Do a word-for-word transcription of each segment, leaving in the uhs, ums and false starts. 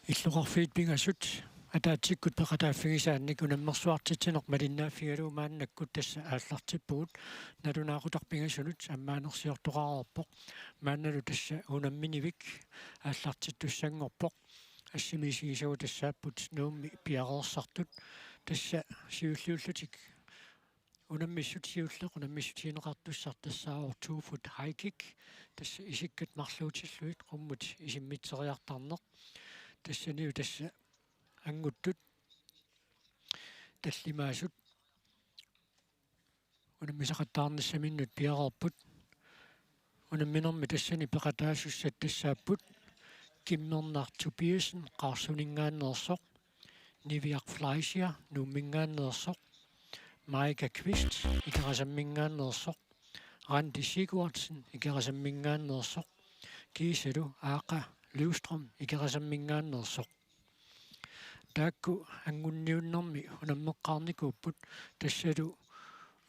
Illoqarfiit pingasut ataatsikkut peqataaffigisaannik unammersuartitsineq malinnaaffigalugu maannakkut tassa aallartippugut. Nalunaaqutaq pingasunut ammaanersiortoqareerpoq. Maannalu tassa unamminivik aallartittussanngorpoq. Assimi isigisagut tassaapput Nuummi piareersartut. Tassa siulliullutik unammissut siulleq unammissutigineqartussaq tassaavoq two foot high kick. Tassa isikkat marluutillugit qummut isimmitseriartarneq. Tassanilu tassa anguttut tallimaasut unammisaqattaarnissaminnut piareerput. Unamminermi tassani peqataasussat tassaapput Kimmernar Tobiassen Qaarsuninngaanneersoq, Niviaq Fleischer Nuumminngaanneersoq, Maika Kvist Ikerasamminngaanneersoq, Randi Sigurdsen Ikerasamminngaanneersoq, kiisalu Aaqa Løvstrøm Ikerasamminngaanneersoq. Taakku angunniunnermi unammeqqaarnikuupput, tassalu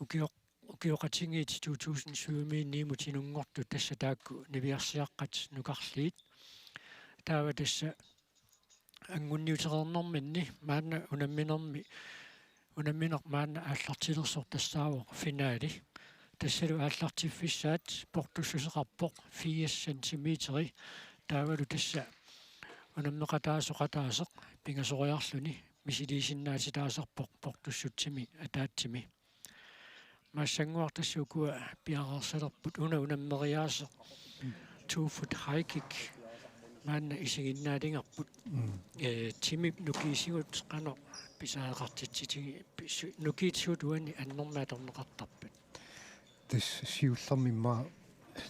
ukioq-, ukioqatigiit to tusind syv-imiinniimut inunngortut tassa taakku niviarsiaqqat nukarliit. Taava tassa angunniutereernerminni maanna unamminermi, unammineq maanna aallartilersoq tassaavoq finaali. Tassalu aallartiffissaat portussuseqarpoq firs centimeteri. Taavalu tassa unammeqataasoq ataaseq pingasoriarluni misiliisinnaatitaasarpoq portussutsimi ataatsimi. Massannguaq tassa ukua piareersalerput, una unammeriaaseq two foot high kick maanna isiginnaaligarput. Mm. Ee, timip nukiitigut qanoq pisariaqartitsitigi-, pisu-, nukiitigut uani annermik atorneqartarpat? Tassa siullermik immaqa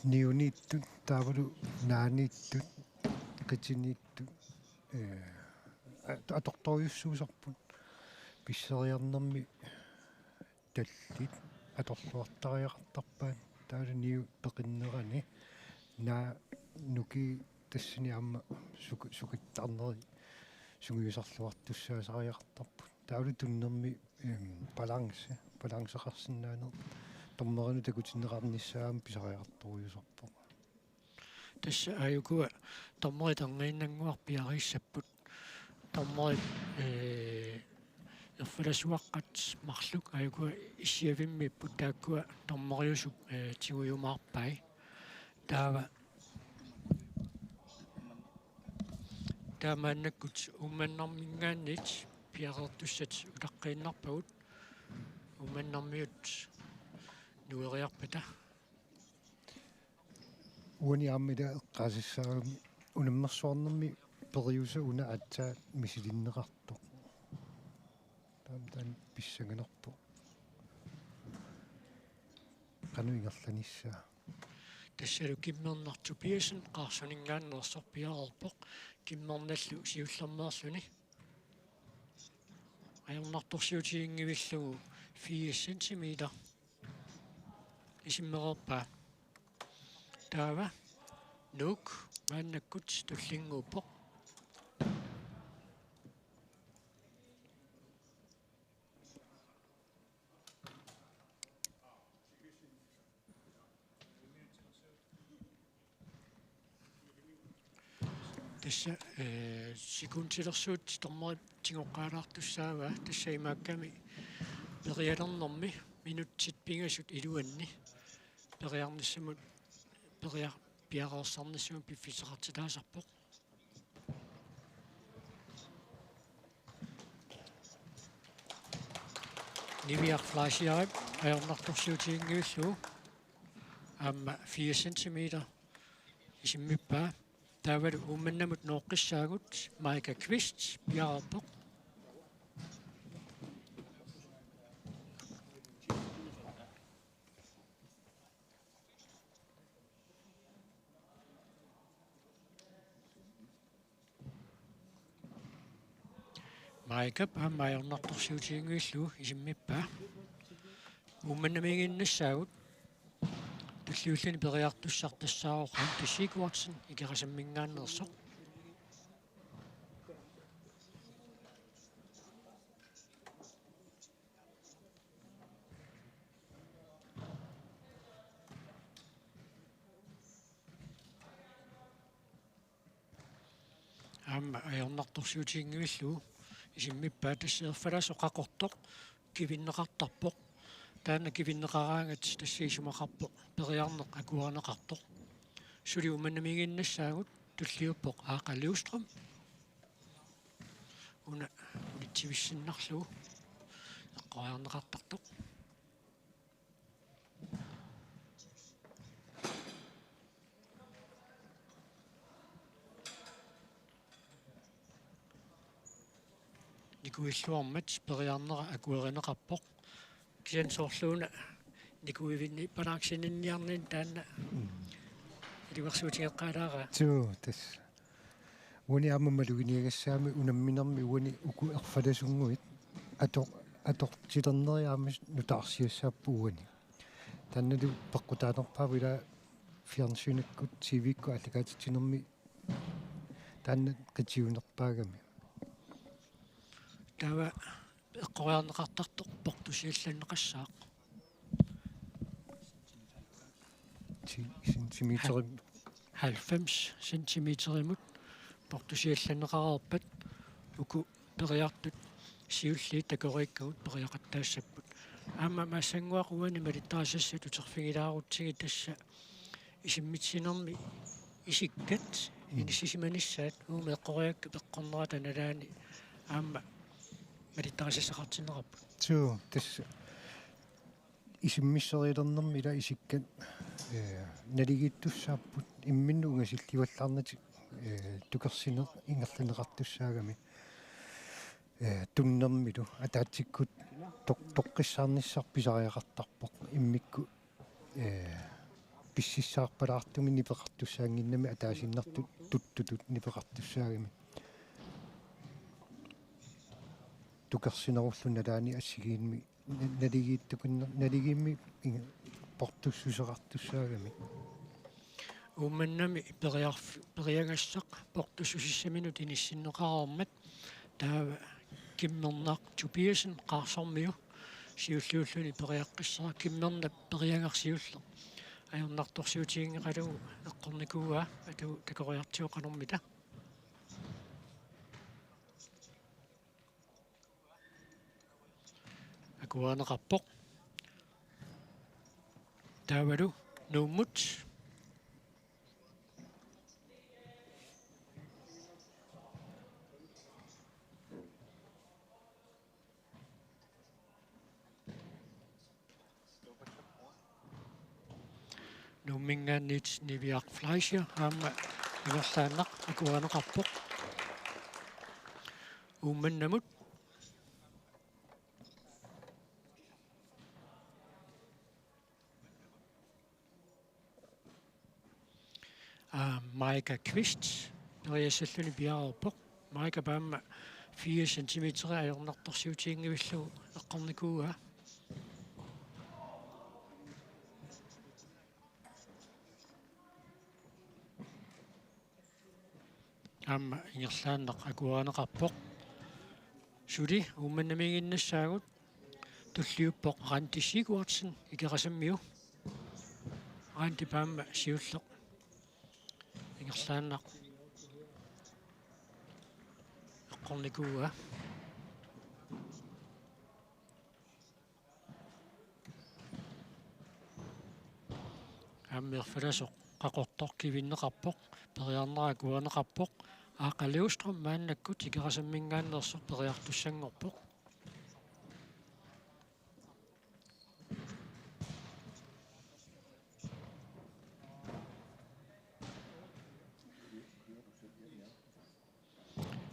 niuniittut, taavalu naaniittut, qitiniittut, ee, at-, atortorujussuusarput. Pisseriarnermi tallit atorluartariaqartarpaat, taavalu niu peqinnerani naa nukii tassani aamma suku-, sukittarneri sungiusarluartussaasariaqartarput. Taavalu tunnermi, em, balance, balanceqarsinnaaneq dommerinut takutinneqarnissaa aamma pisariaqartorujussuusarpoq. Tassa aajukua dommerit erniinnannguaq piareersapput. Dommerit, ee, erfalasuaqqat marluk aajukua issiavimmiipput, taakkua dommeriusup, ee, tigujumaarpai. Taava, taava maannakkut Uummannarminngaanniit piareertussat utaqqiinnarpagut. Uummannarmiut nueriarpata. Uani aamma ila eqqaasassaagami unammersuarnermi periuseq una aatsaat misilinneqartoq. Taama taanna pissanganarpoq. Qanoq ingerlanissaa? Tassalu Kimmernar Tobiassen Qaarsuninngaanneersoq piareerpoq, Kimmernallu siullermeerluni. Ajornartorsiutiginngivillugu firs centimeter isimmereerpaa. Taava Nuuk maannakkut tullinnguuppoq. Tassa, ee, sekundilersuut dommerit tigoqqaalaartussaavaa, tassa imaakkami perialernermi minutsit pingasut iluanni periarnissamut, peria-, piareersarnissamut piffissaqartitaasarpoq. Niviaq Fleischerip ajornartorsiutiginngivillugu aamma firs centimeter isimmippaa. Taavalu Uummannamut nooqqissaagut Maika Kvist piareerpoq. Maikap aamma ajornartorsiutiginngivillugu isimmippaa. Uummannamiiginnassaagut, tulliulluni periartussaq tassaavoq Randi Sigurdsen Ikerasamminngaanneersoq. Aamma ajornartorsiutiginngivillugu isimmippaat, tassa erfalasoq qaqortoq kivinneqartarpoq. Taanna kivinneqaraangat tassa isumaqarpoq periarneq akuerineqartoq. Suli Uummannamiiginnassaagut, tulliuppoq Aaqa Løvstrøm. Una unitsivissinnarlugu eqqoriarneqartartoq. Nikuilluarmat periarnera akuerineqarpoq. Kisianni soorluuna nikuivinni balanceninniarnini taanna Mm. iluarsuutigeqqaalaarpaa. Suu, tassa. Uani aamma maluginiagassaami unamminermi uani uku erfalasunnguit ator-, atortilerneri aamma nutaarsiassaapput uani. Taannalu peqqutaanerpaavoq ila fjernsynikkut, T V-kkut aallakaatitsinermi taanna qitiunerpaagami. Taava eqqoriarneqartartoq portusiallanneqassaaq. Ti-, centimeter. Halvfems centimeterimut portusiallanneqareerpat uku periartut siulliit takoriikkagut periaqattaassapput. Aamma massannguaq uani malittarisassat uterfigilaarutsigit tassa isimmitsinermi isikkat Mm. inissisimanissaat uuma eqqoriakkat eqqornerata nalaani aamma malittarisassaqartinneqarput. Suu, tassa isimmisserilernermi ila isikkat, eh, naligiittussaapput imminnut ungasillivallaarnatik, eh, tukersineq ingerlanneqartussaagami. Eh, tunnermilu ataatsikkut toq-, toqqissaarnissaq pisariaqartarpoq immikkut, eh, pississaarpalaartumik nipeqartussaannginnami ataasiinnartut tuttutut nipeqartussaagami. Tukersinerullu nalaani assigiimmik na-, naligiittukunner-, naligiimmi ing-, portussuseqartussaagami. Uummannami periarf-, periagassaq portussusissaminut inissinneqareermat taava Kimmernaq Tobiassen Qaarsormiu siulliulluni periaqqissaaq. Kimmernap periagaq siulleq ajornartorsiutiginngeqalugu eqqornikuuaa, atugu takoriartigu qanormita. Akuerineqarpoq. Taavalu Nuummut. Nuumminngaanniit Niviaq Fleischer aamma ingerlaannaq akuerineqarpoq. Uummannamut. Aa, Maika Kvist periassalluni piareerpoq. Maikap aamma fire centimeter ajornartorsiutiginngivillugu eqqornikuuaa. Aamma ingerlaannaq akuerineqarpoq. Suli Uummannamiiginnassaagut, tulliuppoq Randi Sigurdsen Ikerasammiu. Randip aamma siulleq ingerlaannaq eqqornikuuaa. Aamma erfalasoq qaqortoq kivinneqarpoq, periarnera akuerineqarpoq, Aaqa Løvstrøm maannakkut Ikerasamminngaanneersoq periartussanngorpoq.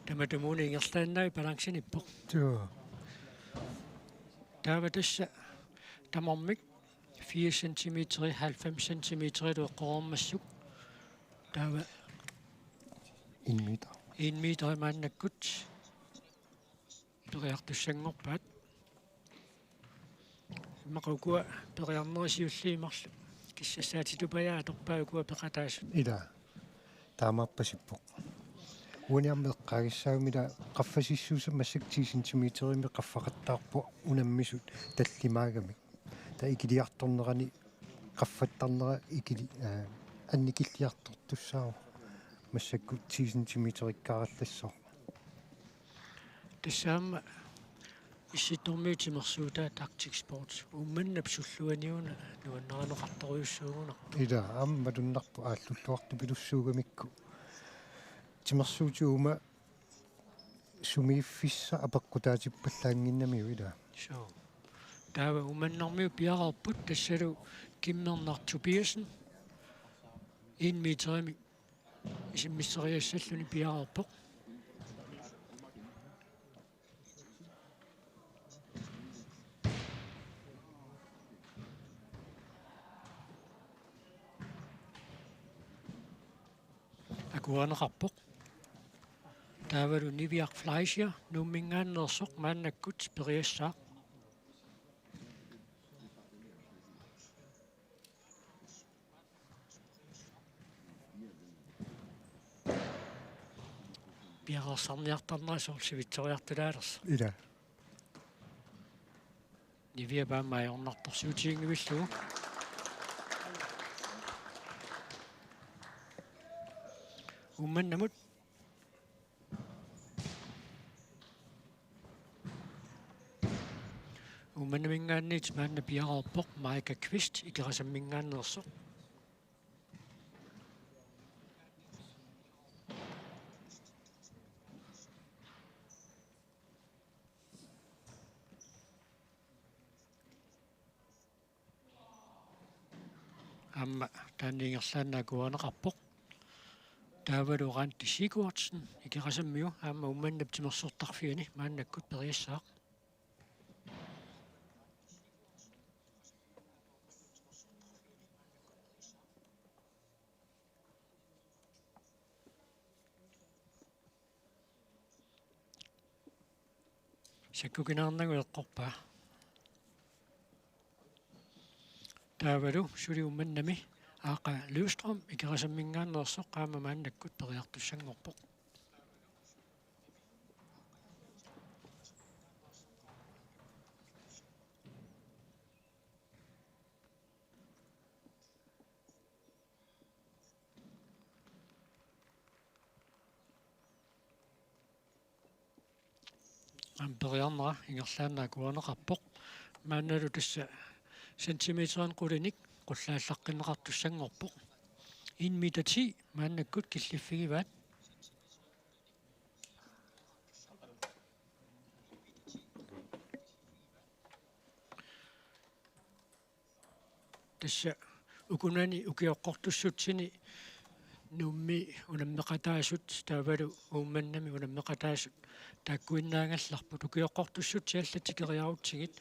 Tamatumuuna ingerlaannaq balancenippoq. Suu. Taava tassa tamarmik fire centimeter, halvfems centimeterilu eqqoreermassuk. Taava En meter. En meter maannakkut periartussanngorpaat. Immaqa ukua periarnerit siulliit marluk kissassaatituppajaat atorpaat ukua peqataasut. Ilaa. Taamaappoq. Uani aamma eqqaagassaagami, ila qaffasissuussat massakkut ti centimeterimik qaffaqattaarput unammisut tallimaagamik. Taava ikiliartornerani qaffattarnera ikili-, aa, annikilliartortussaavoq. massakkut ti centimeterikkaarallassaaq. Tassa aamma Issittormiut timersuutaat Arctic Sports Uummannap sulluaniuna nuannarineqartorujussuugunarpoq. Ila aamma malunnarpoq aallulluartupilussuugamikku. Timersuutit uuma sumiiffissaq apeqqutaatippallaannginnamiuk ila. Suu. Taava Uummannarmiut piareerput tassalu Kimmernaq Tobiassen en meterimik isimmisseriassalluni piareerpoq. Akuerineqarpoq. Taavalu Niviaq Fleischer Nuumminngaanneersoq maannakkut periassaaq. Piareersarniartarnera soorlu sivitsoriartulaalersoq. Ila. Niviap aamma ajornartorsiutiginngivillugu. Uummannamut. Uummannaminngaanniit maanna piareerpoq Maika Kvist Ikerasamminngaanneersoq. Aamma taanna ingerlaannaq akuerineqarpoq. Taavalu Randi Sigurdsen Ikerasammiu aamma Uummannap timersortarfiani maannakkut periassaaq. Sakkukinaarnagu eqqorpaa. Taavalu suli Uummannami Aaqa Løvstrøm Ikerasamminngaanneersoq aamma maannakkut periartussanngorpoq. Aamma periarnera ingerlaannaq akuerineqarpoq. Maannalu tassa centimeterinik qulinik qullaallaqqinneqartussanngorpoq. En meter ti maannakkut killiffigivaat. Tassa ukunani ukioqqortussutsini Nuummi unammeqataasut taavalu Uummannami unammeqataasut taakkuinnaagallarput, ukioqqortussutsit allat tikeriarutsigit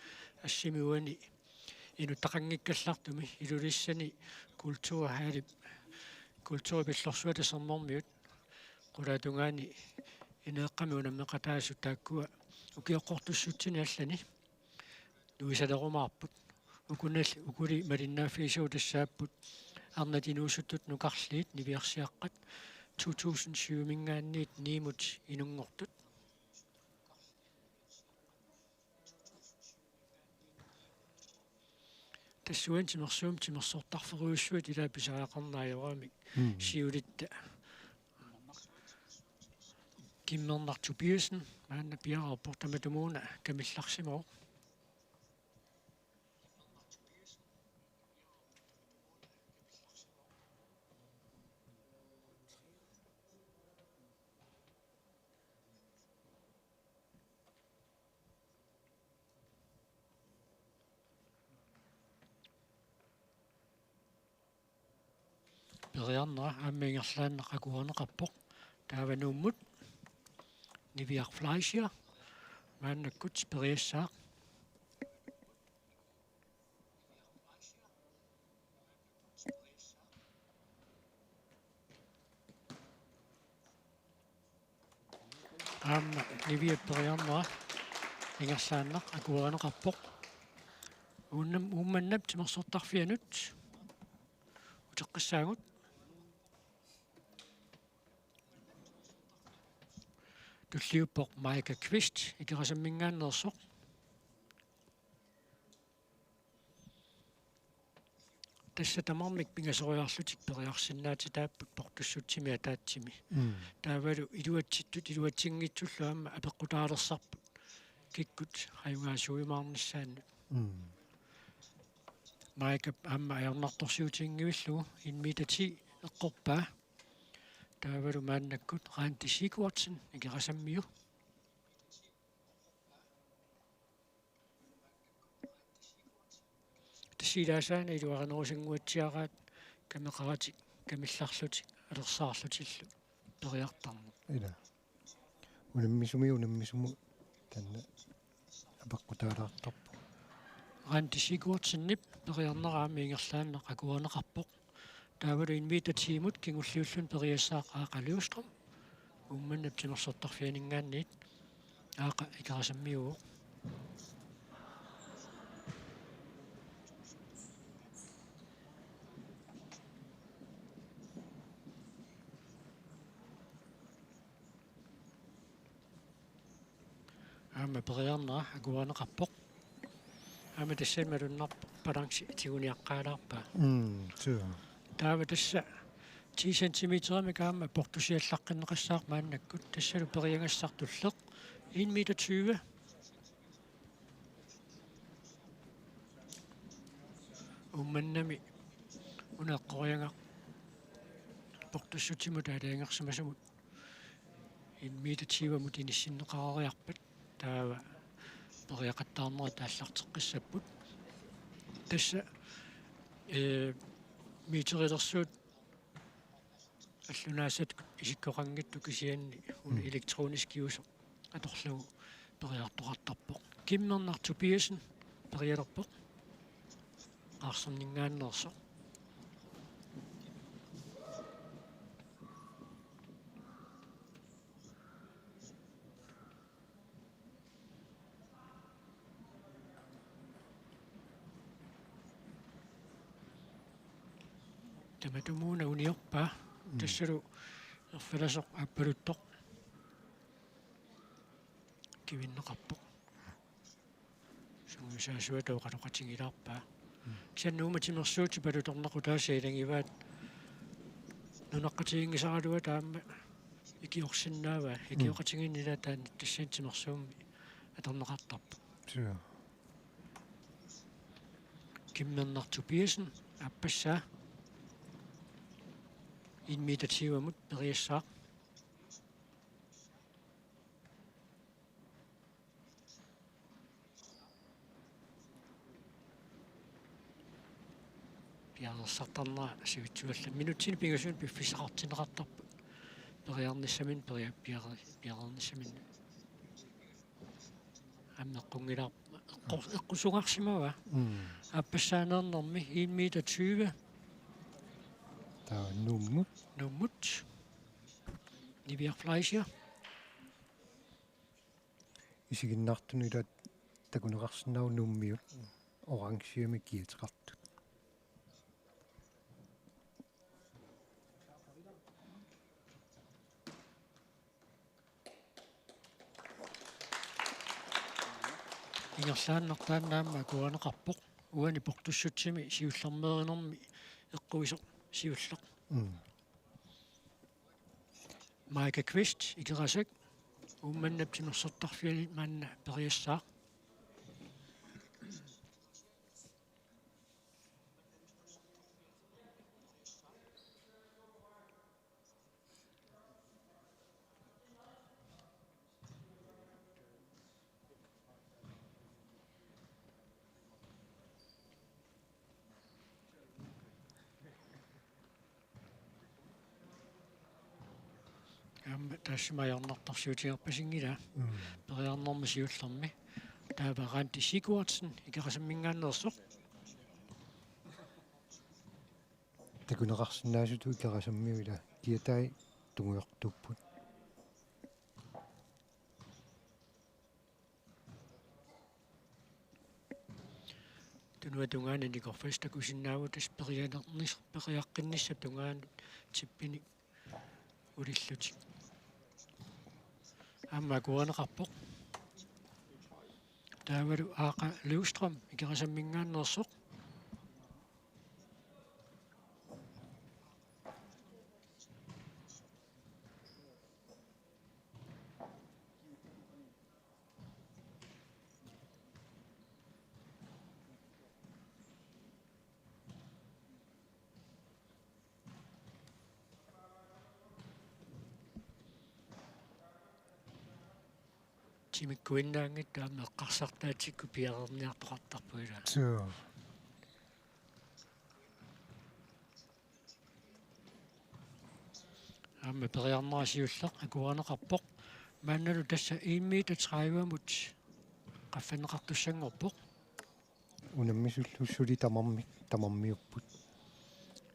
assimi uani inuttaqanngikkallartumi Ilulissani kulturhallip, kulturip illorsuata Sermermiut qulaatungaani ineeqqami unammeqataasut taakkua ukioqqortussutsini allani nuisalerumaarput. Ukunalli, ukuli malinnaaffigisavut tassaapput arnat inuusuttut nukarliit niviarsiaqqat to tusind syv-minngaanniit ni-mut inunngortut. Tassuuna timersuummik timersortarfeerujussuit ilaat pisariaqarneq ajoramik. Mm. Siulitta Kimmernaq Tobiassen maanna piareerpoq, tamatumuuna kamillarsimavoq. Periarnera aamma ingerlaannaq akuerineqarpoq. Taava Nuummut Niviaq Fleischer maannakkut periassaaq. Aamma Niviap periarnera ingerlaannaq akuerineqarpoq. Uunnam-, Uummannap timersortarfianut uteqqissaagut. Tulliuppoq Maika Kvist Ikerasamminngaanneersoq. Tassa tamarmik pingasoriarlutik periarsinnaatitaapput portussutsimi ataatsimi. Mm. Taavalu iluatsittut iluatsinngitsullu aamma apeqqutaalersarput kikkut ajugaasuujumaarnissaannut. Mm. Maikap aamma ajornartorsiutiginngivillugu en meter ti eqqorpaa. Taavalu maannakkut Randi Sigurdsen, Ikerasammiu. Tassa ilaasaana iluarinerusannguatsiaraat kameqaratik kamillarlutik alersaarlutillu periartarneq. Ila. Unammisumik unammisumut taanna apeqqutaalaartarpoq. Randi Sigurdsenip periarnera aamma ingerlaannaq akuerineqarpoq. Taavalu en meter ti-mut kingulliulluni periassaaq Aaqa Løvstrøm. Uummannap timersortarfianinngaanniit. Aaqa Ikerasammiuuvoq. Aamma periarnera akuerineqarpoq. Aamma tassani malunnarpoq balanci tiguniaqqaalaarpaa. Mm, suu. Taava tassa ti centimeterimik aamma portusiallaqqinneqassaaq maannakkut. Tassalu periagassaq tulleq en meter tyve. Uummannami una eqqoriagaq portussutsimut aalajangersimasumut en meter tyve-mut inissinneqareriarpat taava periaqattaarnerat aallarteqqissapput. Tassa, ee, meterilersuut allunaasat isikkoqanngitsut kisianni una Mm. elektroniskiusoq atorlugu periartoqartarpoq. Kimmernaq Tobiassen perialerpoq. Qaarserninngaanneersoq. Tamatumuuna uniorpaa. Mm. Tassalu erfalasoq aappaluttoq kivinneqarpoq. Sungiusaasuata oqaloqatigilaarpaa. Mm. Kisianni uuma timersuutit palutornequtaasa ilagivaat nunaqqatiginngisaraluata aamma ikiorsinnaavaa. Mm. Ikioqatigiinnilaat taanna tassani timersuummi atorneqartarpoq. Suu. Kimmernaq Tobiassen aappassaa en meter tyve-mut periassaaq. Piareersartarnera sivitsuallat minutsini pingasuni piffissaqartinneqartarput. Periarnissaminut peria-, piare-, piareernissaminut. Aamma eqqunngilaar-, eqqu-, eqqusugarsimavaa. Mm. Aappassaaneernermi en meter tyve. Taava Nuummut. Nuummut. Niviaq Fleischer. Isiginnaartunut ilaat takuneqarsinnaavoq Nuummiut orangemik kiateqartut. Ingerlaannaq taanna aamma akuerineqarpoq. Uani portussutsimi siullermeerinermi eqquisoq siulleq. Mm. Maika Kvist, Ikerasak, Uummannap timersortarfiani maanna periassaaq. Aamma taassuma ajornartorsiutigerpasinngilaa. Mm. Periarnermi siullermi. Taava Randi Sigurdsen, Ikerasamminngaanneersoq. Takuneqarsinnaasutut Ikerasammiut ila kiatai tungujortuupput. Tunuata tungaanut Nikorfas takusinnaavugut tassa periarnis-, periaqqinnissap tungaanut tippinik ulillutik. Aamma akuerineqarpoq. Taavalu Aaqa Løvstrøm, Ikerasamminngaanneersoq. timikkuinnaanngitsoq aamma eqqarsartaatsikkut piareerniartoqartarpoq ilaa. Suu. Aamma periarnera siulleq akuerineqarpoq. Maannalu tassa en meter tredive-mut qaffanneqartussanngorpoq. Unammisullu suli tamarmi-, tamarmiupput.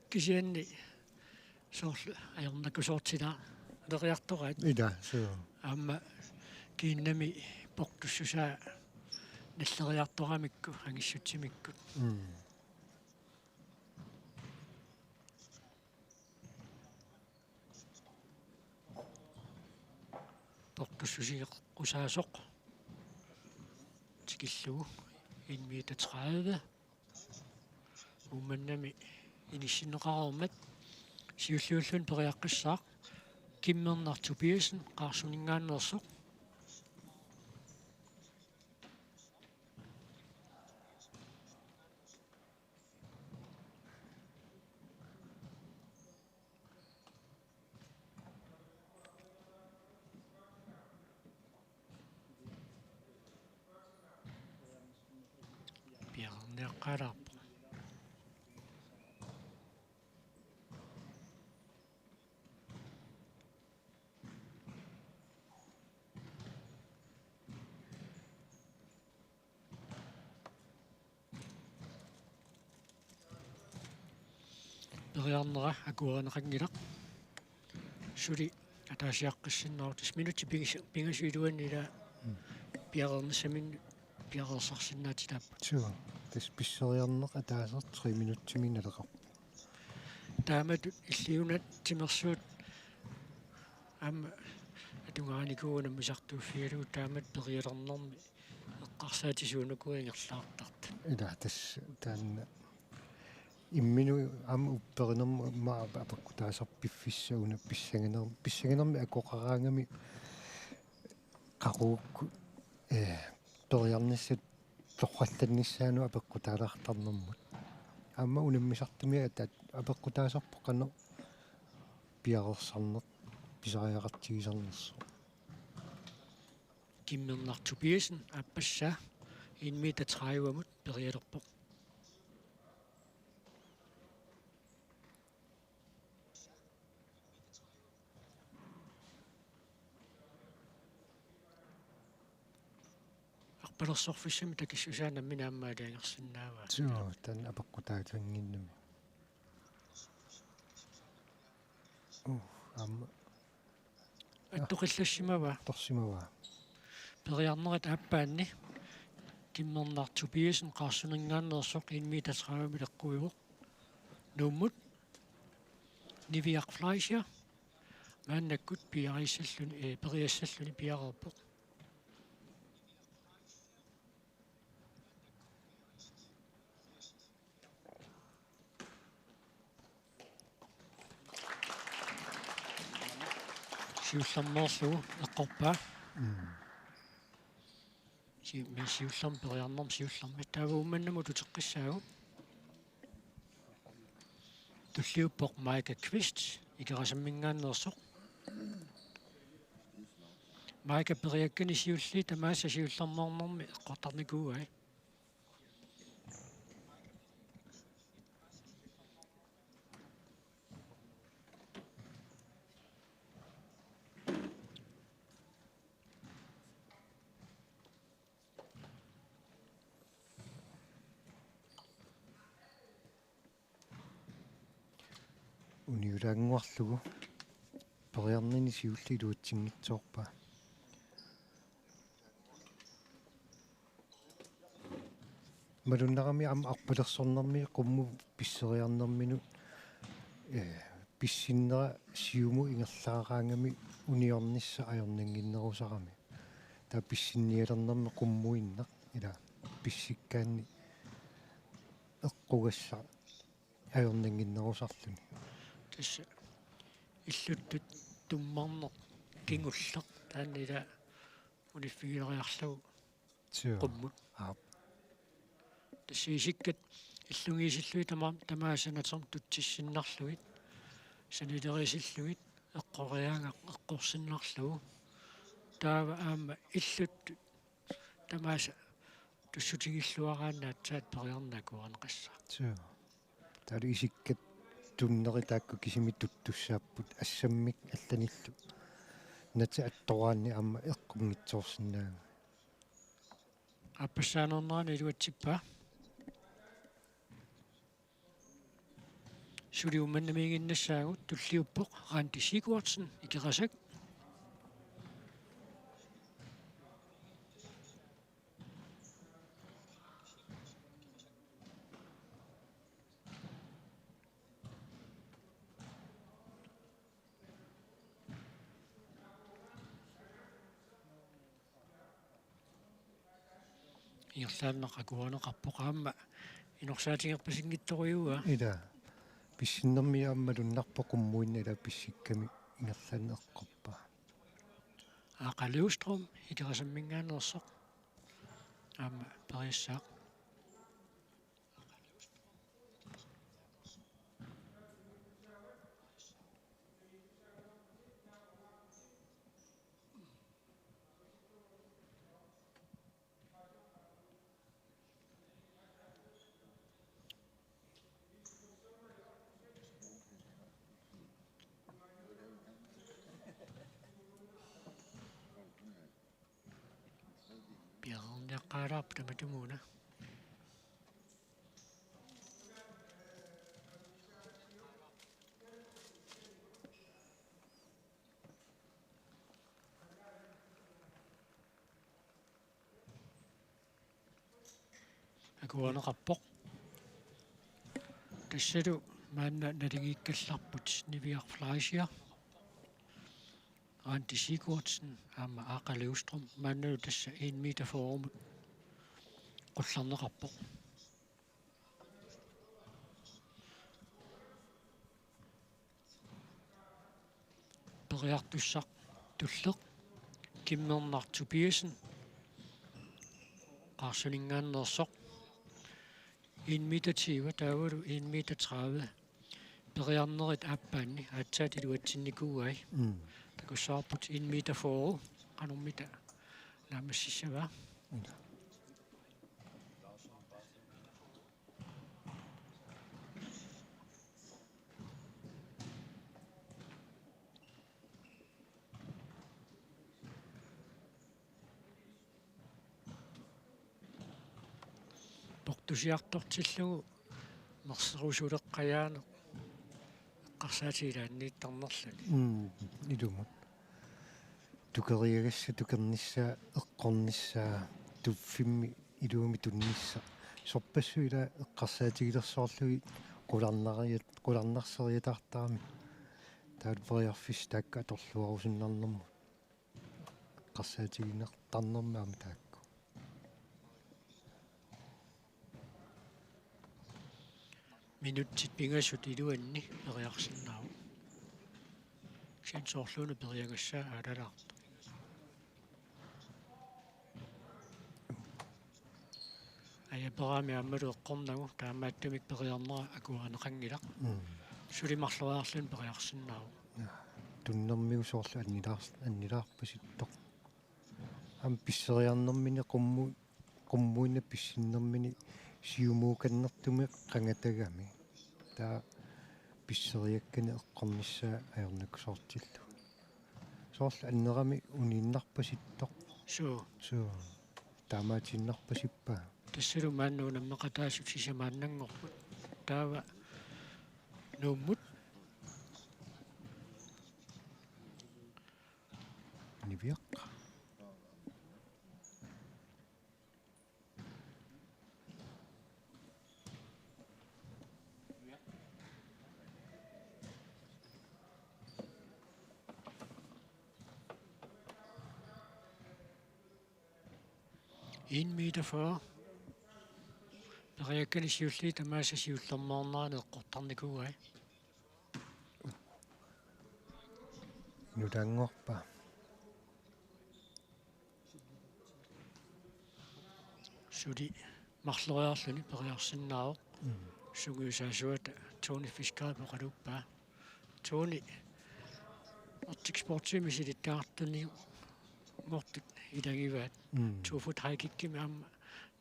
Kisianni soorlu ajornakusoortilaariartoraat. Ilaa, suu. Aamma kiinnami portussusaa nalleriartoramikku angissutimikkut. Mm. Portussuseqqusaasoq tikillugu en meter tredive. Uummannami inissinneqareermat siulliulluni periaqqissaaq Kimmernaq Tobiassen Qaarsuninngaanneersoq. Piareerniaqqaalaarpoq. Periarnera akuerineqanngilaq. Suli ataasiaqqissinnaavoq. Tassa minutsit pingas-, pingasut iluanni ilaa. Mm. Piareernissaminnut piareersarsinnaatitaapput. Suu. Tassa pisseriarneq ataaseq tre minutsimi naleqarpoq. Taamatut illit una timersuut aamma atugarinikuuvugut unammisartuuffigalugu, taamatut perialernermi eqqarsaatissat uku ingerlaartartut. Ilaa, tassa taanna imminut aamma upperinermut aamma apeqqutaasarpoq piffissaq una pissanginer-, pissanginermi akoqaraangami qaqugukkut, eh, periarnissat torrallannissaanut apeqqutaalaartarnermut. Aamma unammisartumik ataatsimik apeqqutaasarpoq qanoq piareersarneq pisariaqartigisarnersoq. Kimmernaq Tobiassen aappassaa en meter tredive-mut perialerpoq. Arpalersorfissamik takissusaa nammineq aamma aalajangersinnaavaa. Suu, taanna apeqqutaatinnginnami. Uh, aamma. Attoqillassimavaa. Attorsimavaa. Periarnerit aappaanni Kimmernaq Tobiassen Qaarsuninngaanneersoq en meter tredive-mut eqquivoq. Nuummut Niviaq Fleischer maannakkut piarissalluni, eh, periassalluni piareerpoq. Siullermeerlugu eqqorpaa. Mm. Si-, mi siullermi periarnermi siullermi. Taava Uummannamut uteqqissaagut. Tulliuppoq Maika Kvist, Ikerasamminngaanneersoq. Maika periakkani siulliit tamaasa siullermeernermi eqqortarnikuuai. Uniulaannguarlugu periarnini siulleq iluatsinngitsoorpaa. Malunnarami aamma arpalersornermi qummut pisseriarnerminut, eh, pissinnera siumut ingerlaaraangami uniornissaq ajornannginnerusarami. Taava pissinnialernermi qummuinnaq ila pissikkaanni eqqugassaq ajornannginnerusarluni. Tassa illuttut tummarneq kingulleq taanna ila uniffigileriarlugu. Suu. Qummut. Aap. Tassa isikkat illugiisillugit tama-, tamaasa natermut tutsissinnarlugit, sanileriisillugit, eqqoriaagaq eqqorsinnarlugu. taava aamma illuttut tamaasa tussutigilluaraanni aatsaat periarneq akuerineqassaaq. Suu. Taavalu isikkat tunnerit taakku kisimik tuttussaapput assammik allanillu. Natit attoraanni aamma eqqunngitsoorsinnaagami. Aappassaanernerani iluatsippaa. Suli Uummannamiiginnassaagut, tulliuppoq Randi Sigurdsen, Ikerasak. Ingerlaannaq akuerineqarpoq aamma inorsaatigerpasinngitsorujuaa. Ila. Pissinnermi aamma malunnarpoq qummuinnaq ila pissikkami ingerlaannaq eqqorpaa. Aaqa Løvstrøm, Ikerasamminngaanneersoq. Aamma periassaaq. Piareerniaqqaalaarpoq tamatumuuna. Akuerineqarpoq. Tassalu maanna naligiikkallarput Niviaq Fleischer, Randi Sigurdsen aamma Aaqa Løvstrøm, maannalu tassa en meter fyrremut qullerneqarpoq. Periartussaq tulleq Kimmernar Tobiassen, Qaarsuninngaanneersoq, en meter tyve, taavalu en meter tredive. Periarnerit aappaanni aatsaat iluatsinnikuuai. Mm. Takussavarput en meter fyrre, qanormita naammassissavaa. Mm. Portusiartortillugu merserusuleqqajaaneq eqqarsaatigilaanniittarnerluni. Mm, ilumut. Tukeriagassat tukernissaa, eqqornissaa, tuffimmi iluamik tunnissaq. Sorpassuit ila eqqarsaatigilersoorlugit qularnariat-, qularnarseriataartaramik. Taavalu periarfissat taakku atorluarusunnarnermut. Eqqarsaatigineqartarnermi aamma taakku. Minutsit pingasut iluanni periarsinnaavoq. Kisianni soorluuna periagassaa aalalaartoq. Ajaperaami aammalu eqqornagu, taamaattumik periarnera akuerineqanngilaq. Mm. Suli marloriarluni periarsinnaavoq. Ja. Tunnermigut soorlu annilaars-, annilaarpasittoq. Aamma pisseriarnermini qummu-, qummuinnaq pissinnermini siumuukannertumik qangatagami. Taava pisseriakkani eqqornissaa ajornakusoortillugu. Soorlu annerami uniinnarpasittoq. Suu. Suu. Taamaatiinnarpasippaa. Tassalu maanna unammeqataasut sisamaannanngorput. Taava Nuummut. Niviaq. En meter fyrre. Periakkani siulliit tamaasa siullermeernerani eqqortarnikuuai. Nutaanngorpa. Suli marloriarluni periarsinnaavoq. Mm. Sungiusaasuata Tony Fisker oqaluuppaa. Tony, Arctic Sportsimi silittagartuni Ngortut ilagivaat. Mm. To fod high kickimi aamma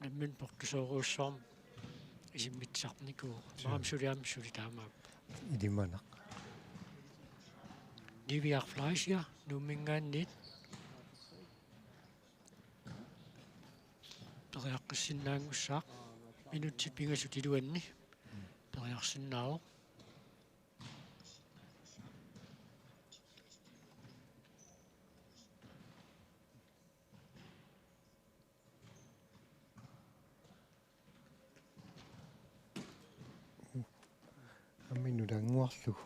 nammineq portusoorujussuarmik isimmitsisarnikuuvoq. Sure. Maam suli aamma suli taamaappoq. Ilimanaq. Niviaq Fleischer, Nuumminngaanniit. Periaqqissinnaanngussaaq. Minutsit pingasut iluanni. Periarsinnaavoq. Aamma nulaannguarlugu.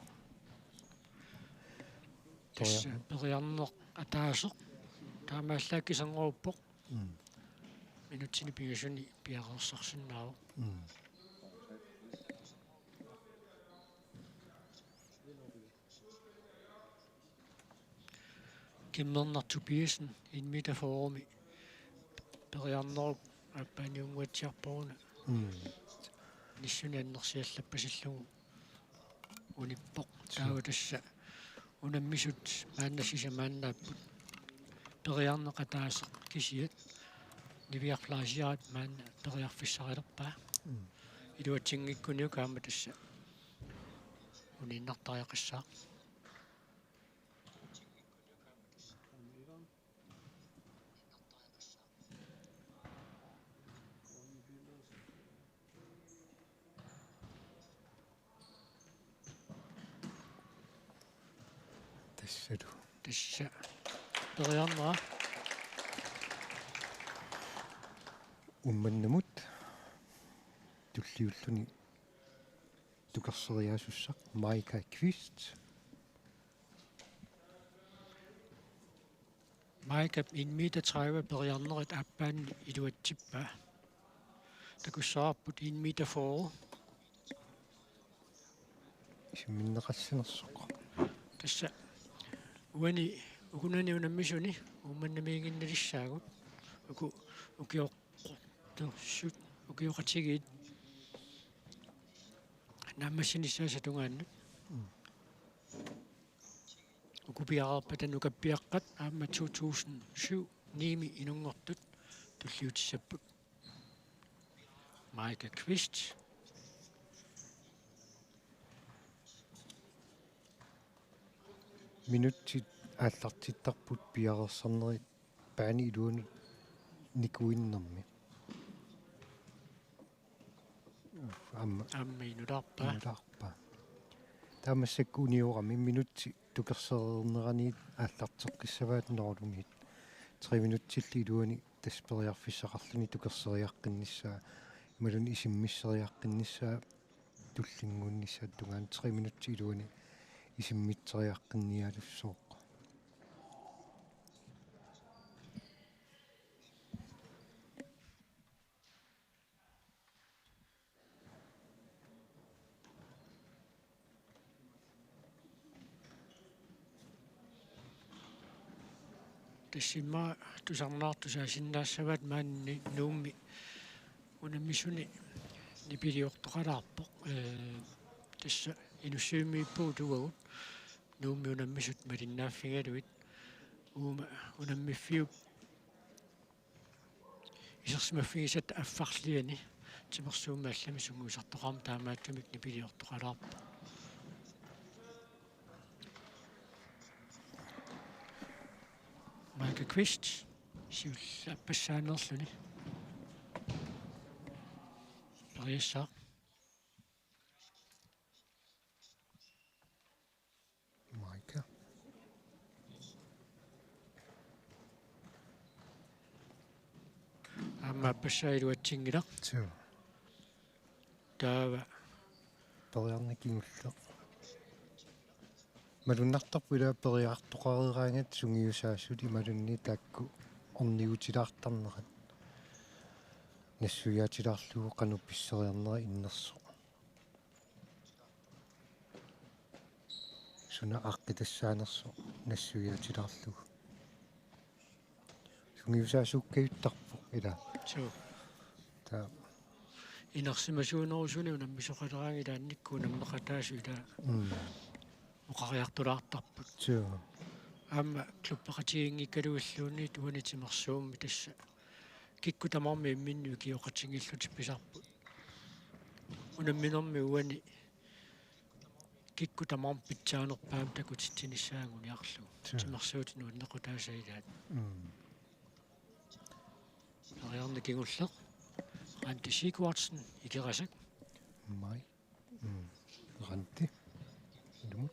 Tassa periarneq ataaseq. Taamaallaat kisinngoruuppoq. Mm. Minutsini pingasuni piareersarsinnaavoq. Mm. Kimmernaq Tobiassen, en meter fyrremi periarnerup aappaaniunnguatsiarpoq una. Mm. Inissuni annersiallappasillugu unippoq. Sure. Taava tassa unammisut maanna sisamaannaapput. Periarneq ataaseq kisiat. Niviaq Fleischerip maanna periarfissarilerpaa. Mm. Iluatsinngikkunik aamma tassa uniinnartariaqassaaq. Tassalu. Tassa. Periarnera. Uummannamut tulliulluni tukerseriaasussaq Maika Kvist. Maikap en meter tredive periarnerit aappaanni iluatsippaa. Takussavarput en meter fyrre. Isimminneqassanersoq. Tassa uani ukunani unammisuni Uummannamiiginnalissaagut. Uku ukioq- Tussut ukioqatigiit naammassinissaasa tungaannut. Mm. Uku piareerpata nukappiaqqat aamma to tusind syv niimi inunngortut tulliutissapput. Maika Kvist. Minutsit aallartittarput piareersarnerit baani iluanut nikuinnermi. Aamma. Aamma inulaarpaa. Inulaarpaa. Taava massakkut uniorami minutsit tukersereerneraniit aallarteqqissavaat Norlungiit. Tre minutsillu iluani tassa periarfissaqarluni tukerseriaqqinnissaa. Imaluunniit isimmisseriaqqinnissaa tullinnguunnissaata tungaanut tre minutsit iluani isimmitseriaqqinnialussooq. Tassa immaqa tusarnaartut saasinnaassavaat maani Nuummi unammisuni nipiliortoqalaarpoq. Ee, tassa Inussivimmiippugut uagut Nuummi unammisut malinnaaffigalugit. Uuma unammiffiup isersimaffigisatta affarliani timersuummi allami sungiusartoqarmat taamaattumik nipiliortoqalaarpoq. Maika Kvist siullerpassaanerluni. Periassaaq. Maika. Aamma aappassaa iluatsinngilaq. Suu. Taava. Periarneq kingulleq. Malunnartarpoq ila periartoqareeraangat sungiusaasut imaluunniit taakku ornigutilaartarnerat. Nassuiaatilaarlugu qanoq pisseriarnera innersoq. Suna aaqqitassaanersoq nassuiaatilaarlugu. Sungiusaasuukkajuttarpoq ila. Suu. Taa. Inersimasuunerusuni unammisoqaleraangat ilaannikkut unammeqataasut ila. Mm. Oqariartulaartarput. Suu. Aamma klubbeqatigiinngikkaluilluunniit uani timersuummi tassa kikkut tamarmik imminnut ikioqatigiillutik pisarput. Unamminermi uani kikkut tamarmik pitsaanerpaamik takutitsinissaat anguniarlugu. Suu. Timersuutit nuannequtaasa ilaat. Mm. Periarneq kingulleq. Randi Sigurdsen, Ikerasak. Mai. Mm. Randi. Ilumut.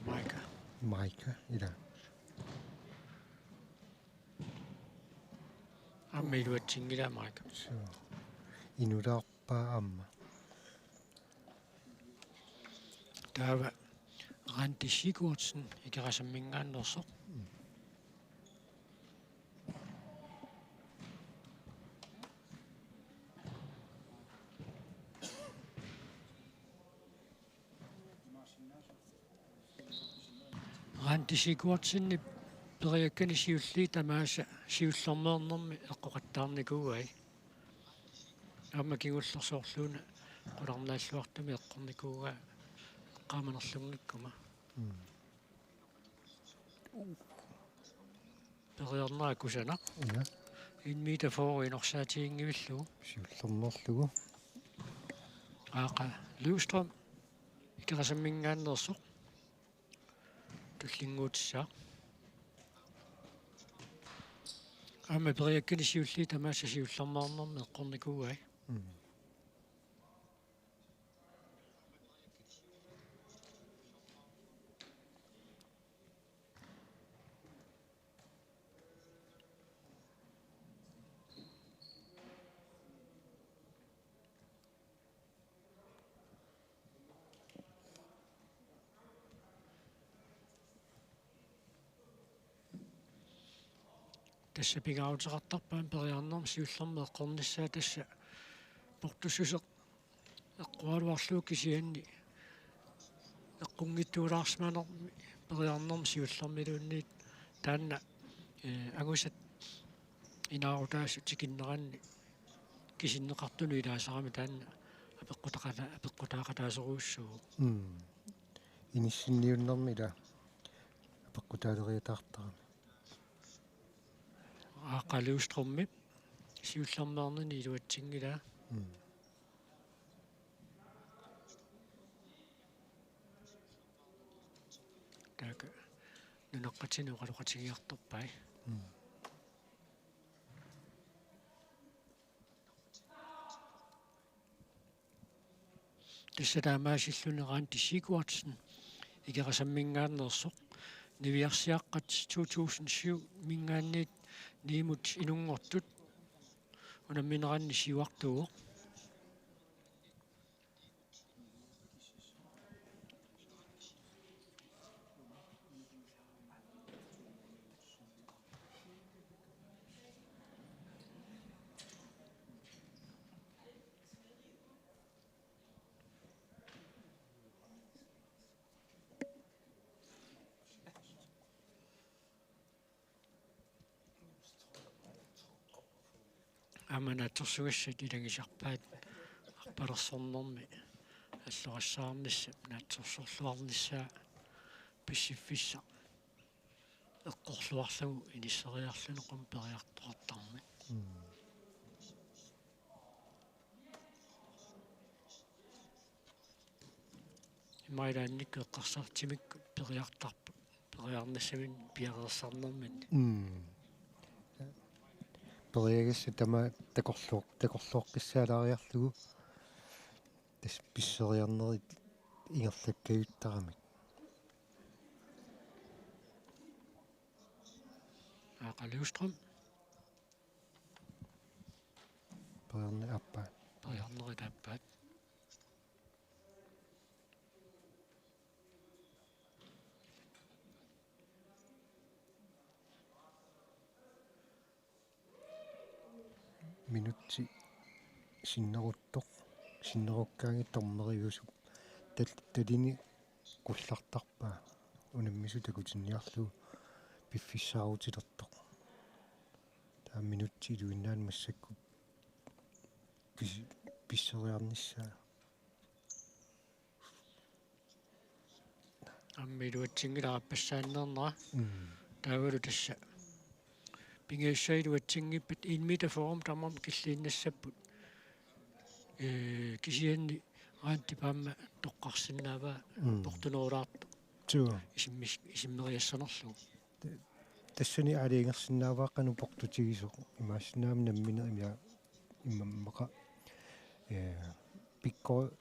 Maika. Maika, ila. Aamma iluatsinngilaa Maika. Suu. Inulaarpaa aamma. Taava Randi Sigurdsen, Ikerasammingaanneersoq. Mm. Randi Sigurdsenip periakkani siulliit tamaasa siullermeernermi eqqoqattaarnikuuai. Aamma kingullersoorluuna qularnaalluartumik eqqornikuuaa eqqaamanerlunngikkuma. Mm. Periarnera kusanaq. Ja. En meter fyrre inorsaatiginngivillugu. Siullermeerlugu. Aaqa Løvstrøm. Ikerasammingaanneersoq. Tullinnguutissaaq. Aamma periakkani siulliit tamaasa siullermeernermi eqqornikuuai. Mm. Tassa pingaaruteqartarpoq aamma periarnermi siullermik eqqornissaa, tassa portussuseq eqqugaluarlugu kisianni eqqunngitsuulaarsimanermi periarnermi siullermiluunniit taanna, ee, angusat inaarutaasut tikinneranni kisinneqartunut ilaasarami taanna apeqqutaqata-, apeqqutaaqataasorujussuuvoq. Mm. Inissinniunnermi ila apeqqutaaleriataartarami. Aaqa Løvstrømip siullermeernini iluatsinngilaa. Mm. Taakku nunaqqatinik oqaloqatigiartorpai. Mm. Tassa taamaasilluni Randi Sigurdsen, Ikerasammingaanneersoq, niviarsiaqqat to tusind syv-minngaanniit Nuummi inunngortut unammineranni siuartuuvoq. Aamma naatsorsugassat ilagisarpaat arpalersornermi allorassaarnissap naatsorsorluarnissaa pissiffissaq eqqorluarlugu inisseriarluni qummut periartoqartarmat. Mm. Ima ilaannikkut eqqarsartimikkut periartarput, periarnissaminnik piareersarnerminni. Mm. Periagassat tamaat takorloo-, takorlooqqissaalaariarlugu tassa pisseriarnerit ingerlakkajuttaramik. Aaqa Løvstrøm. Periarneq aappaa. periarnerit aappaat. Minutsi sinneruttoq, sinnerukkaangat dommeriusup tal-, talini qullartarpaa unammisut takutinniarlugu piffissaarutilertoq. Taava minutsi iluinnaani massakkut pis-, pisseriarnissaa. Aamma iluatsinngilaq aappassaanneernera. Mm. Taavalu tassa pingajussaagut iluatsinngippat en meter fyrre tamarmik killiinnassapput. Ee, kisianni Randi aamma toqqarsinnaavaa. Mm. Portunerulaartoq. Suu. Isimmis-, isimmeriassanerlugu. Tassani aalajangersinnaavaa qanoq portutigisoq. Imaassinnaavoq nammineq ima-, immaqa, ee, pikko-,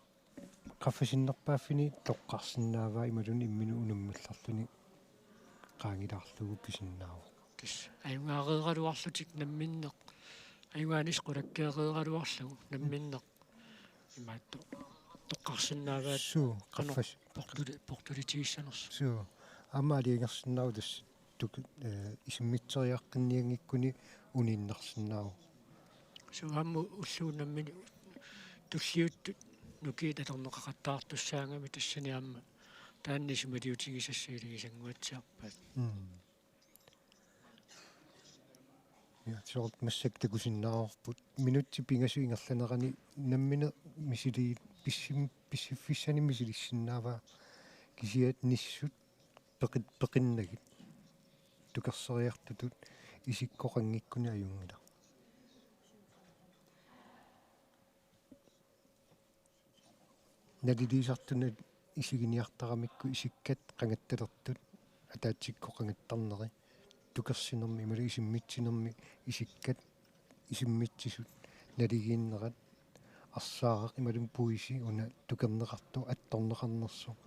qaffasinnerpaaffini toqqarsinnaavaa imaluunniit imminut unammillerluni qaangilaarlugu pisinnaavoq. Tassa ajugaareeraluarlutik namminneq. Ajugaanissaq qulakkeereeraluarlugu namminneq. Imaattoq toqqarsinnaavaat. Suu, qanoq qaffas-, portuli-, portulitigissanersoq. Suu. Aamma aalajangersinnaavoq tassa tuk-, ee, isimmitseriaqqinnianngikkuni uniinnarsinnaavoq. Suu, aamma ulluunnarmini tulliuttut nukiit atorneqaqattaartussaagami tassani aamma taanna isumaliutigisassat ilagissannguatsiarpaat. Mm. Ja, soorlu massakkut takusinnaavarput. Minutsit pingasut ingerlanerani nammineq misili-, pissim-, pissiffissanik misilissinnaavaa kisianni nissut peqit-, peqinnagit. Tukerseriartutut isikkoqanngikkuni ajunngilaq. Naliliisartunut isiginiartaramikku isikkat qangattalertut ataatsikkut qangattarneri tukersinermi imaluunniit isimmitsinermi isikkat isimmitsisut naligiinnerat arsaaraq imaluunniit puisi una tukerneqartoq attorneqarnersoq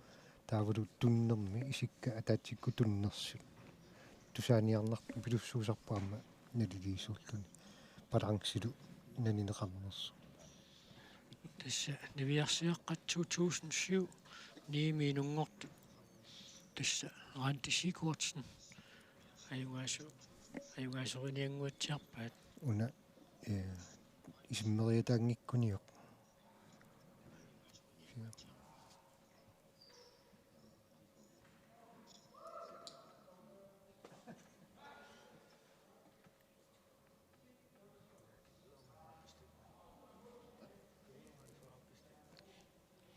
taavalu tunnermi isikkat ataatsikkut tunnersut tusaaniarnartupilussuusarpoq aamma naliliisuulluni balancelu nanineqarnersoq. Tassa niviarsiaqqat to tusind syv niimi inunngortut. Tassa Randi Sigurdsen. Ajugaasu-, ajugaasoriniannguatsiarpaat. Una, ee, isimmeriataanngikkuniuk.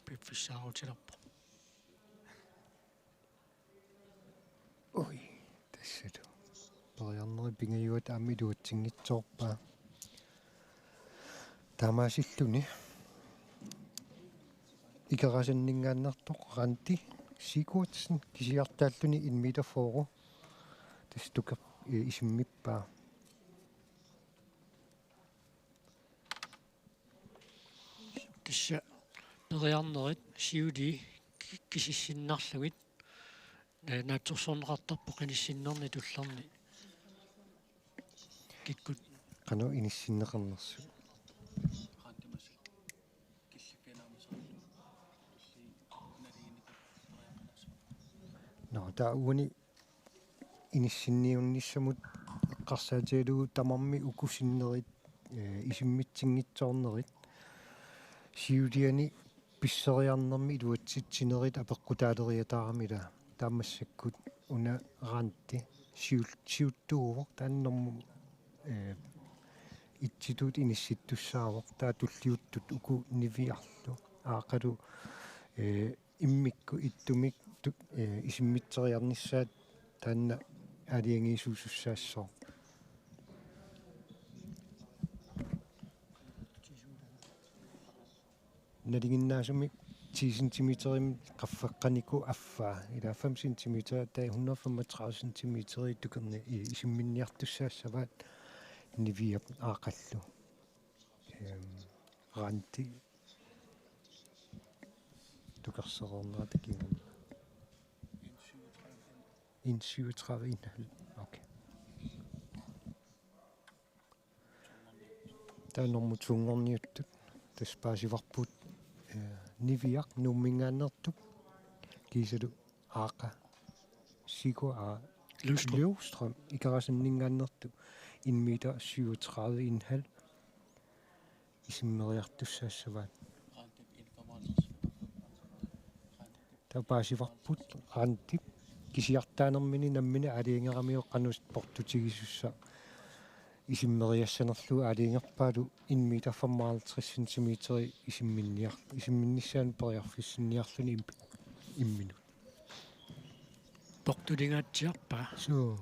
Piffissaarutilerpoq. Ui, tassalu. Periarnerit pingajuat aamma iluatsinngitsoorpaa. Taamaasilluni. Ikerasanninngaanneersoq Randi Sigurdsen kisiartaalluni en meter fyrre. Tassa tuke-, ee, isimmippaa. Tassa periarnerit siulii ki-, kisissinnarlugit, ee, naatsorsorneqartarpoq qinissinnerni tullerni. Kikkut. Qanoq inissinneqarnersut. Nå, taava uani inissinniunnissamut eqqarsaatigalugu tamarmik uku sinnerit, ee, isimmitsinngitsoornerit, siuliani pisseriarnermi iluatsitsinerit apeqqutaaleriataarami ilaa. Taava massakkut una Randi siul-, siuttuuvoq taanna normu, ee, itsitut inissittussaavoq taava tulliuttut uku niviarlu. Aaqqalu, ee, immikkut ittumik tu-, ee, isimmitseriarnissaat taanna aalajangiisuusussaassaaq. Nalinginnaasumik ti centimeterimik qaffakkanikku affaa. Ilaa fem centimeter, taava hundrede femogtredive centimeter tukerni-, i-, isimminniartussaassavaat niviap aaqqallu. Ehm, Randi. Tukersereernerata kingorna. En syvogtredive en halv. Okay. Taava normu to-nngorniuttut. Tassa paasivarput, eh, Niviaq Nuumminngaanneersup kiisalu Aaqa Siku, aa, Løvstrøm. Løvstrøm Ikerasanninngaanneersup en meter syvogtredive en halv isimmeriartussaassavaat. Taava paasivarput Randip kisiartaanermini nammineq aalajangeramiuk qanoq portutigisussaq isimmeriassanerlugu aalajangerpaalu en meter femoghalvtreds centimeter isimminniar-, isimminnissaanut periarfissinniarluni im-, imminut. Portuligaatsiarpaa. Suu.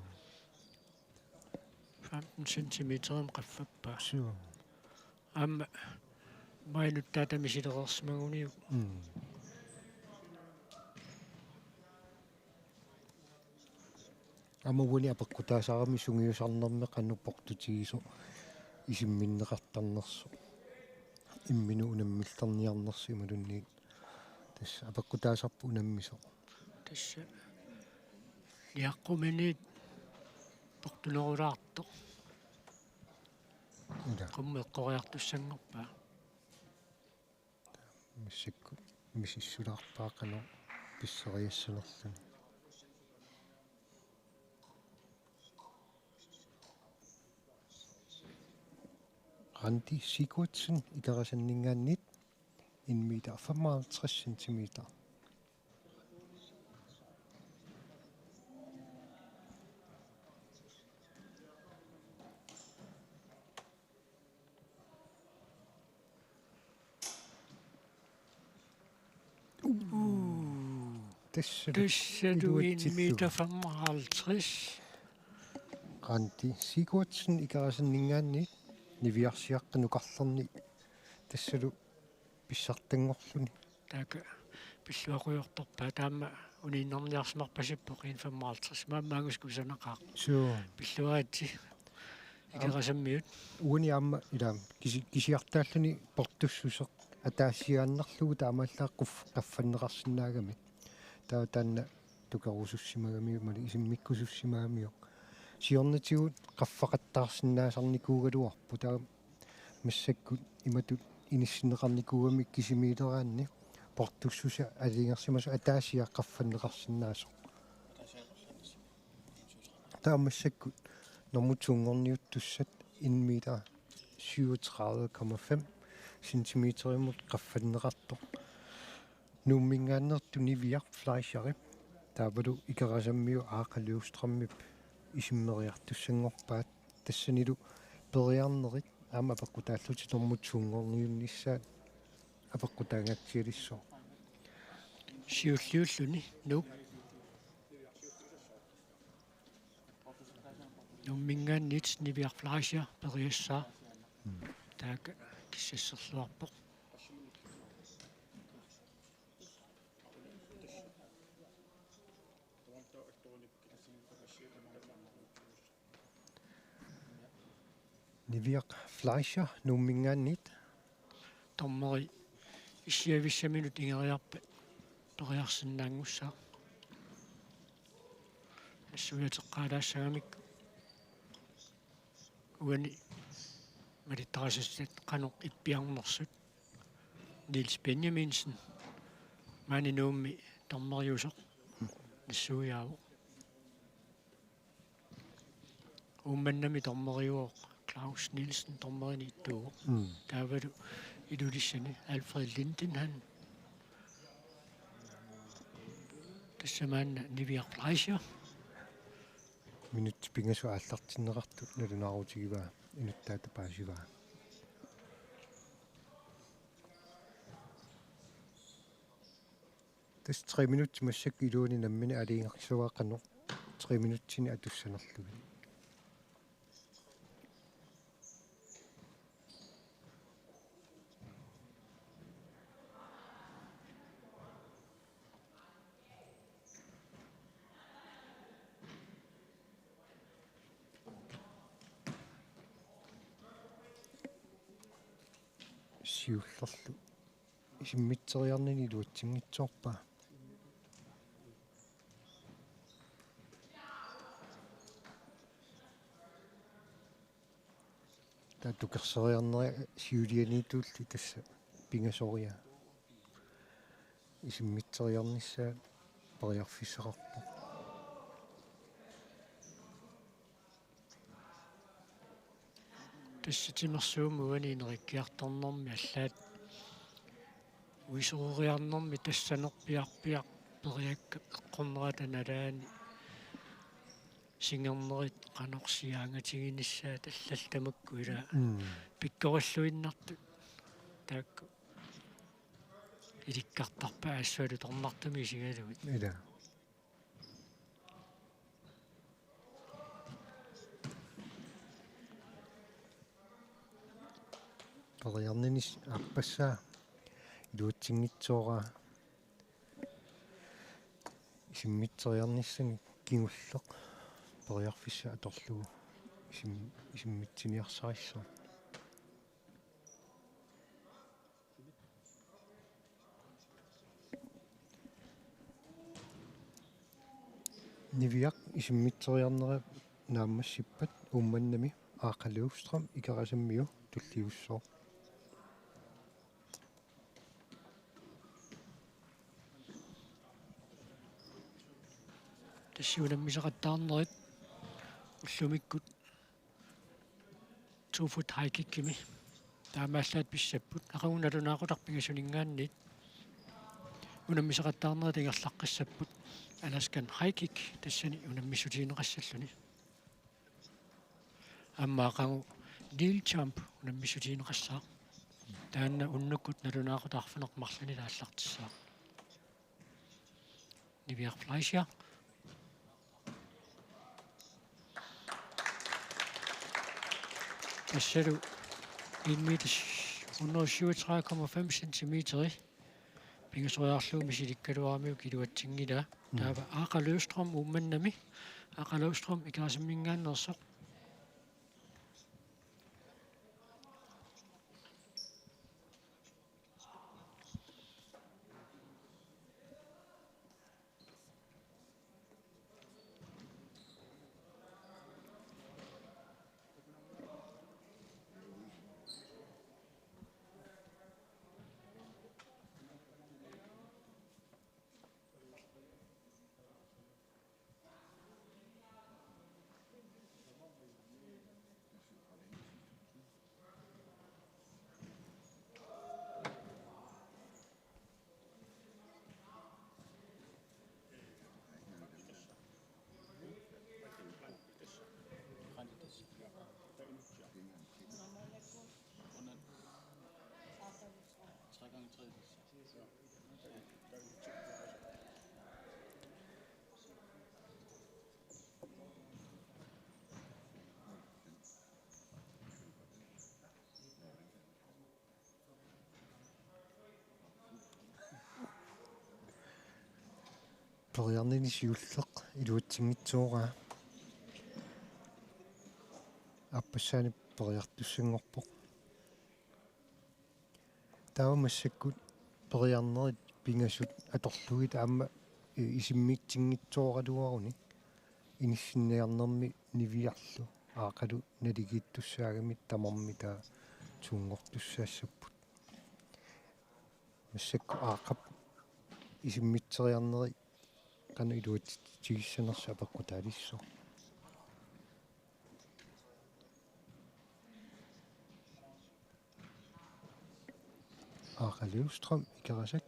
Femten centimeterimut qaffappaa. Suu. Aamma mainuttaata misilereersimaguniuk. Mm. Aamma uani apeqqutaasarami sungiusarnermi qanoq portutigisoq isimminneqartarnersoq. Imminut unammillerniarnersoq imaluunniit. Tassa apeqqutaasarpoq unammisoq. Tassa niaqquminiit portunerulaartoq. Ila. Qummut eqqoriartussanngorpaa. Massakkut misissulaarpaa qanoq pisseriassanerluni. Randi Sigurdsen Ikerasanninngaanniit en meter femoghalvtreds centimeter. Tassalu. Tassalu en iluatsillugu. Meter femoghalvtreds. Randi Sigurdsen Ikerasanninngaanniit niviarsiaqqanukarlerni tassalu pissartanngorluni. Taakku pilluaqqujoortorpaat, taama uniinnarniarsimarpasippoq en femoghalvtreds, maammaanngusukku sanaqaaq. Suu. Pilluaritsi. Ikerasammiut. Uani aamma ila kisi-, kisiartaalluni portussuseq ataasiaannarlugu taamaallaat quff-, qaffanneqarsinnaagami. Taava taanna tukerusussimagamiuk imaluunniit isimmikkusussimagamiuk. Siornatigut qaffaqattaarsinnaasarnikuugaluarpoq. Taava massakkut imatut inissinneqarnikuugami kisimiileraanni portussuseq aalajangersimasoq ataasiaq qaffanneqarsinnaasoq. Taava massakkut nummer to-nngorniuttussat en meter syvogtredive komma fem centimeterimut qaffanneqartoq. Nuumminngaanneersoq Niviaq Fleischerip taavalu Ikerasammiut Aaqa Løvstrømip isimmeriartussanngorpaat, tassanilu periarnerit aamma apeqqutaallutik nummer to-nngorniunnissaat apeqqutaangaatsialissaaq. Siulliulluni Nuuk. Nuumminngaanniit Niviaq Fleischer periassaa. Mm. Taakku kissasserluarpoq. Niviaq Fleischer Nuumminngaanniit. Dommeri issiavissaminut ingeriarpat periarsinnaanngussaaq. Nassuiateqqaalaassagamikku uani malittarisassat qanoq ippiarnersut. Niels Benjaminsen maani Nuummi dommeriusoq nassuiaavoq. Uummannami dommeriuvoq Claus Nielsen, dommerinik ittuuvoq. Mm. Taavalu Ilulissani Alfred Lindenhann. Tassa maanna Niviaq Fleischer. Minutsit pingasut aallartinneqartut nalunaarutigivaa, inuttaata paasivaa. Tassa tre minutsit massakkut iluani nammineq aalajangersimavaa qanoq tre minutsinik atussanerlugit. Siullerlu isimmitseriarnini iluatsinngitsoorpaa. Taava tukerseriarneri siulianiittulli tassa pingasoriaa. Isimmitseriarnissaa periarfissaqarpoq. Tassa timersuummik uani ineriartornermi allaat uisoreriarnermi tassanerpiarpiaq periakkat eqqornerata nalaani singernerit qanoq siaangatiginissaat allallu tamakku ila Mm. pikkorilluinnartut taakku ilikkartarpaat assut alutornartumik isigalugit. Ila. Periarnerni aappassaa iluatsinngitsooraa isimmitseriarnissamik kingulleq periarfissaq atorlugu isim-, isimmitsiniarsarissaaq. Niviaq isimmitseriarnera naammassippat Uummannami Aaqa Løvstrøm Ikerasammiu tulliussooq. Tassa unammisaqattaarnerit ullumikkut two foot high kickimi taamaallaat pissapput. Aqagu nalunaaqutaq pingasuninngaanniit unammisaqattaarnerit ingerlaqqissapput Alaskan high kick tassani unammissutigineqassalluni. Aamma aqagu kneel jump unammissutigineqassaaq. Taanna unnukkut nalunaaqutaq arfineq-marlunnik aallartissaaq. Niviaq Fleischer. Tassalu en meter hundrede syvogtredive komma fem centimeter. Pingasoriarlugu misilikkaluaramiuk iluatsinngilaa. Mm. Taava Aaqa Løvstrøm Uummannami. Aaqa Løvstrøm Ikerasamminngaanneersoq. Periarnerni siulleq iluatsinngitsooraa. Aappassaani periartussanngorpoq. Taava massakkut periarnerit pingasut atorlugit aamma, eh, isimmitsinngitsooraluaruni inissinniarnermi Niviarlu Aaqalu naligiittussaagamik tamarmik taava tuunngortussaassapput. Massakkut Aaqap isimmitseriarneri qanoq iluatsitsigissanersoq apeqqutaalissaaq. Aaqa Løvstrøm, Ikerasak.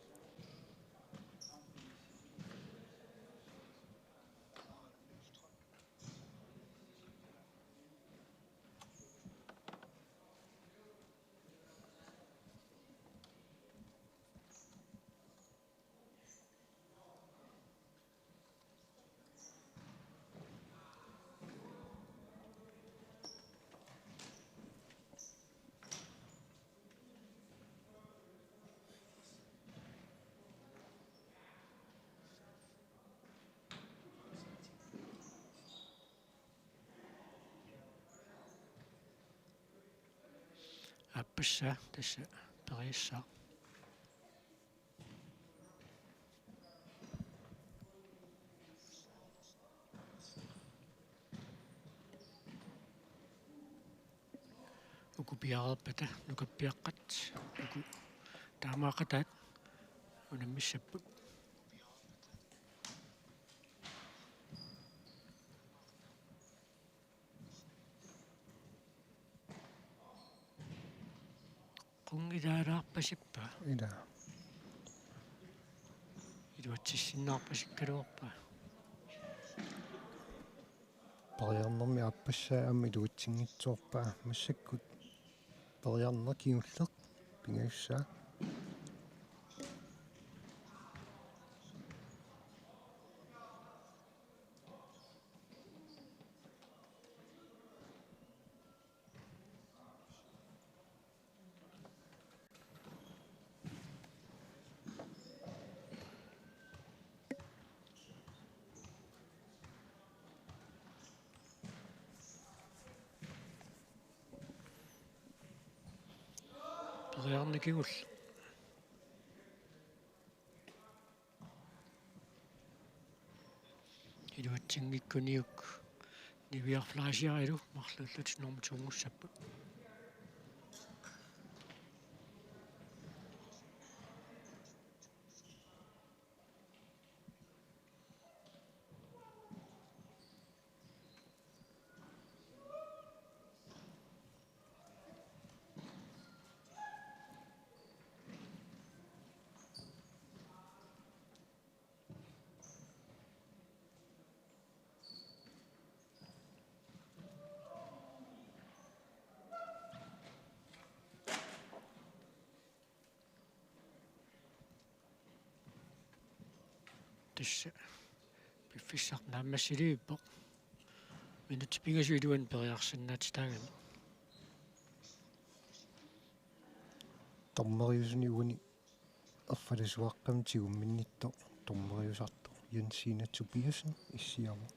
Aappassaa tassa periassaaq. Uku piareerpata nukappiaqqat uku Taamaaqataat unammissapput. Qunngilalaarpasippa? Ila. Iluatsissinnaarpasikkaluarpa? Periarnermi aappassaa aamma iluatsinngitsoorpaa, massakkut periarneq kingulleq pingajussaa. Periarneq kingulleq. Iluatsinngikkuniuk Niviaq Fleischer-ilu marluullutik normu to-nngussapput. Tassa piffissaq naammassilivippoq. Minutsit pingasut iluanni periarsinnaatitaagami. Dommeriusuni uani erfalasuaqqamik tigumminnittoq dommeriusartoq Jensine Tobiassen issiavoq.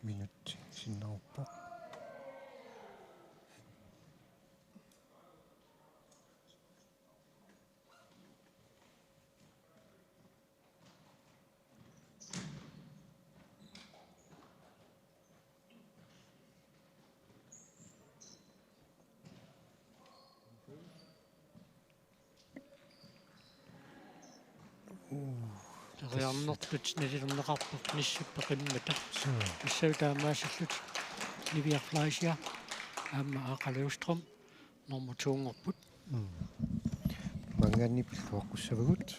Minut sinneruppoq. Periarnertut nalilerneqarpoq nissip peqimmata. Suu. Tassa taamaasillutik Niviaq Fleischer aamma Aaqa Løvstrøm normu to-nngorput. Mm. Maanngaanniit pilluaqqussavagut.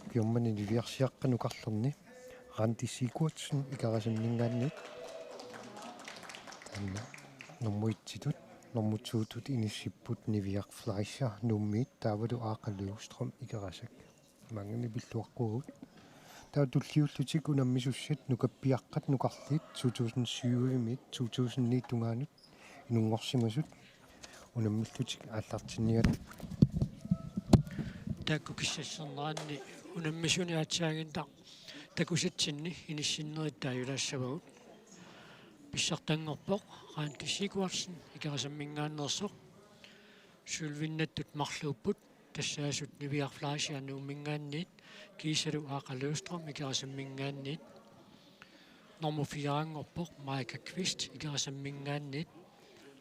Ukioq manna niviarsiaqqanukarlerni Randi Sigurdsen Ikerasamminngaanniit. Taanna normu et-itut, normu to-tut inissipput Niviaq Fleischer Nuummiit taavalu Aaqa Løvstrøm Ikerasak. Maanngaanniit pilluaqquagut. Taava tulliullutik unammisussat nukappiaqqat nukarliit to tusind syv-imiit to tusind ni tungaanut inunngorsimasut unammillutik aallartinnialerput. Taakku kissassinneranni unammisuni aatsaaginnaq takusatsinni inissinnerit taajulaassavagut. Pissartanngorpoq Randi Sigurdsen Ikerasamminngaanneersoq. Sølvinnattut marluupput tassaasut Niviaq Fleischer Nuumminngaanniit, kiisalu Aaqa Løvstrøm Ikerasamminngaanniit. Normu fire-nngorpoq Maika Kvist Ikerasamminngaanniit.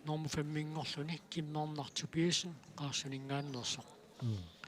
Normu fem-inngorluni Kimmernaq Tobiassen Qaarsuninngaanneersoq. Mm.